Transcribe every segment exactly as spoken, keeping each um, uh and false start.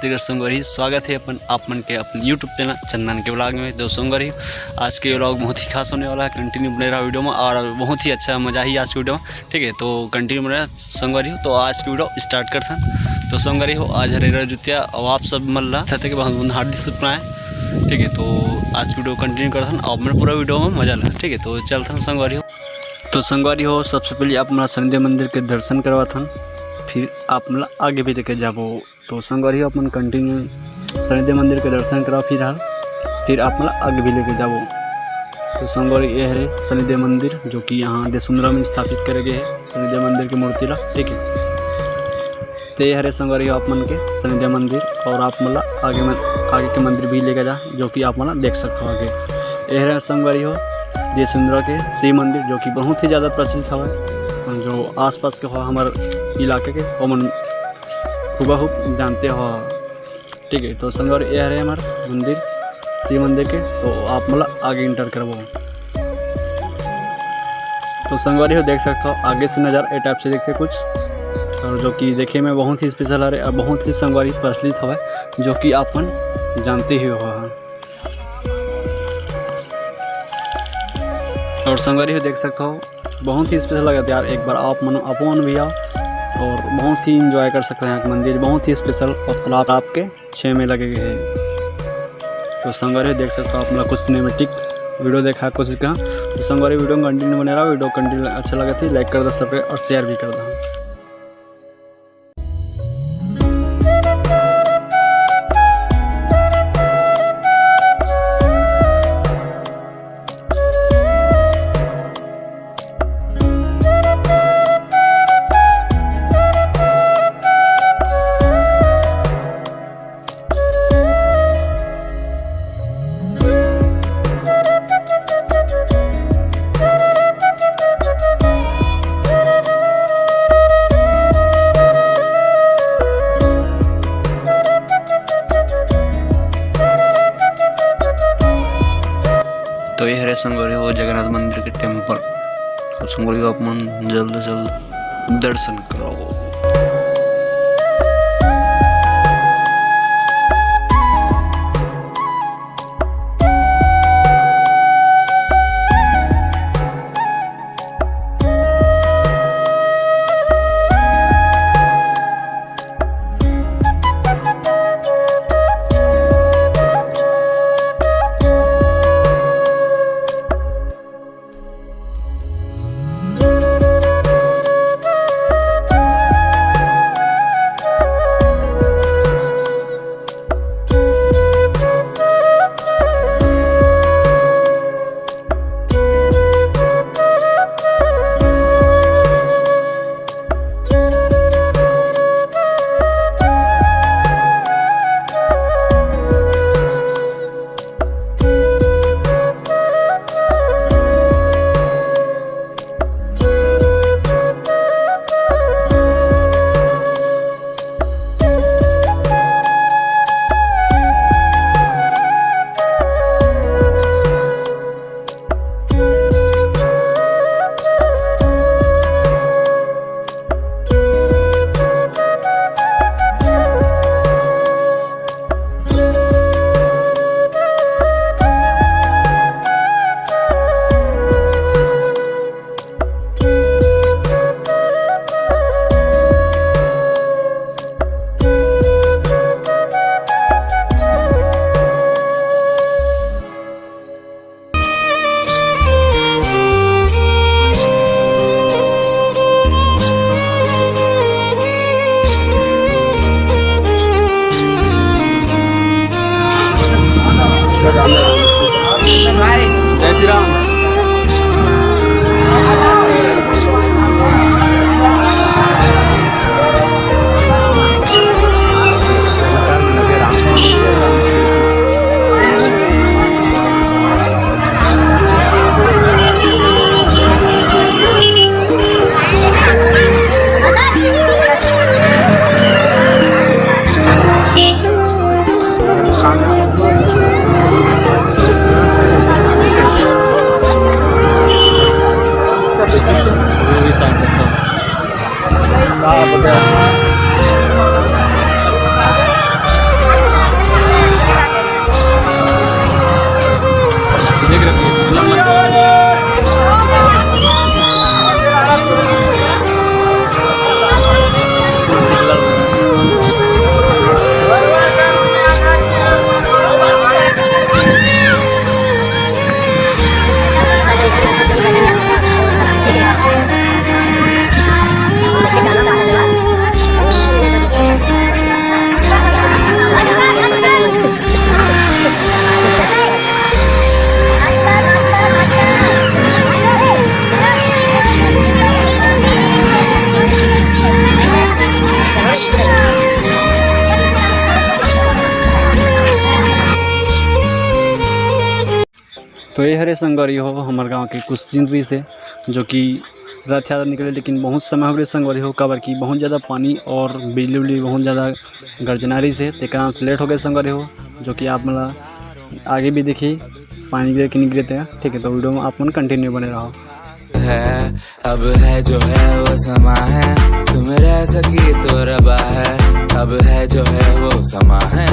नमस्ते संगवारी, स्वागत है अपन आप मन के अपन YouTube चैनल चंदन के व्लॉग में। तो संगवारी, आज के व्लॉग बहुत ही खास होने वाला है, कंटिन्यू बने रहा वीडियो में और बहुत ही अच्छा मजा ही आज के वीडियो में। ठीक है, तो कंटिन्यू बने रहा संगवारी हो। तो आज की वीडियो स्टार्ट करथन। तो संगवारी हो, आज हरे रविद्वितीया, और आप सब मन ला थते के बहुत बहुत हार्दिक शुभकामनाएं। ठीक है, तो आज की वीडियो कंटिन्यू करथन और मैं पूरा वीडियो में मजा ला। ठीक है, तो चलथन संगवारी हो। तो संगवारी हो, सबसे पहले आप मन ला शनिदेव मंदिर के दर्शन करवाथन, फिर आप मन ला आगे भी लेके जाबो। तो संगवारी हो, अपन कंटिन्यू शनिदेव मंदिर के दर्शन करा फिलहाल, फिर आप मन ला आगे भी लेके जाबो। तो संगवारी, ये हरे शनिदेव मंदिर, जो कि यहाँ देसुंदरा में स्थापित करे गए है शनिदेव मंदिर की मूर्ति ला। ठीक है, तो ये हरे संगवारी हो आप मन के शनिदेव मंदिर, और आप मन ला आगे मन, आगे के मंदिर भी लेके जा, जो कि आप मन ला देख सकते हो आगे। ये हरे संगवारी हो देसुंदरा के शिव मंदिर, जो कि बहुत ही ज़्यादा प्रचलित हवे, जो आसपास के हो हमारे इलाके के, ओमन हुबहू जानते हो। ठीक है, तो संगवारी, ये हरे हमार मंदिर, शिव मंदिर के, तो आप मन ला आगे एंटर करबो। तो संगवारी हो, देख सकते हो आगे से नज़ारा ए टाइप से देखते कुछ, और जो कि देखे में बहुत ही स्पेशल हरे और बहुत ही संगवारी प्रचलित हवे, जो कि आप मन जानते ही हो। और संगवारी हो, देख सकते हो बहुत ही स्पेशल लगता है यार, एक बार आप मन अपन भी आओ और बहुत ही एंजॉय कर सकते हैं यहाँ के मंदिर, बहुत ही स्पेशल और आप आपके छः में लगे गए हैं। तो संगवारी देख सकते हो आप मतलब कुछ सिनेमेटिक वीडियो देखा कोशिश करा। तो संगवारी वीडियो में कंटिन्यू बने रहा, वीडियो कंटिन्यू अच्छा लगे थी लाइक कर दो सबके और शेयर भी कर दो। तो ये हरे संगवारी हो जगन्नाथ मंदिर के टेम्पल। तो संगवारी हो आप मन जल्द से जल्द दर्शन करो। जय श्री राम। तो ये हरे संगवारी हो हमर गांव के कुछ सीन रहिस हे, जो कि रथ यात्रा निकले, लेकिन बहुत समय हो गए संगवारी हो, काबर कि बहुत ज़्यादा पानी और बिजली उजली बहुत ज़्यादा गर्जना रहिस हे, तेकर से लेट हो गए संगवारी हो, जो कि आप मन ला आगे भी देखी पानी गिरे कि नहीं गिरे तेहा। ठीक है, तो वीडियो में आप मन कंटिन्यू बने रहो। है अब है जो है वो समा है, तुम रह सकी तो रबा है। अब है जो है वो समा है,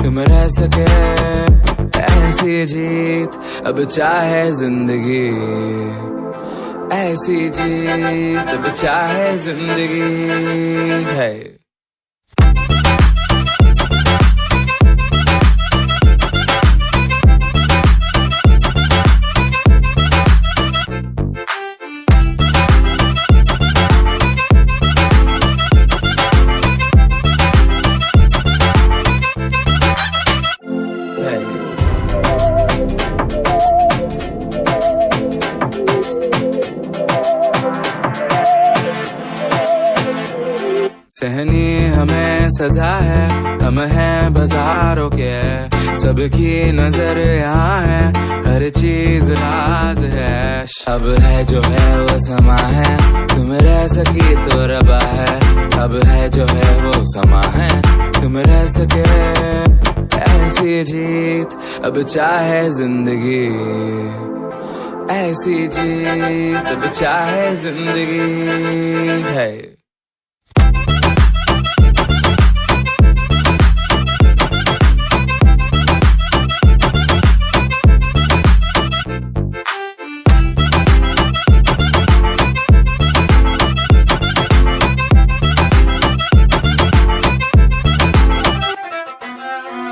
तुम रह सके ऐसी जीत। अब चाहे जिंदगी ऐसी जीत, अब चाहे जिंदगी है। सहनी हमें सजा है, हम हैं बाजारों के, सबकी नजर यहाँ है, हर चीज राज है। अब है जो है वो समा है, तुम रह सकी तो रबा है। अब है जो है वो समा है, तुम रह सके ऐसी जीत। अब चाहे जिंदगी ऐसी जीत, अब चाहे जिंदगी है।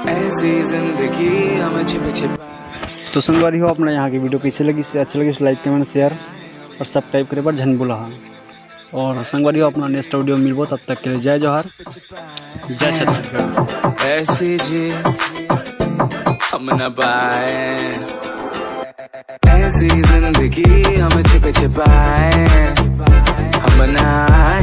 ऐसी जिंदगी हम छिप छिप। तो संगवारी हो, अपना यहाँ की वीडियो कैसे लगी, से अच्छा लगे लाइक, कमेंट, शेयर और सब्सक्राइब करे बर झन भूला। और संगवारी हो, अपना नेक्स्ट वीडियो मिलबो, तब तक के लिए जय जोहार, जय छत्तीसगढ़। ऐसी जीत हम न पाए, ऐसी जिंदगी हम छिप छिपाए, हम ना आए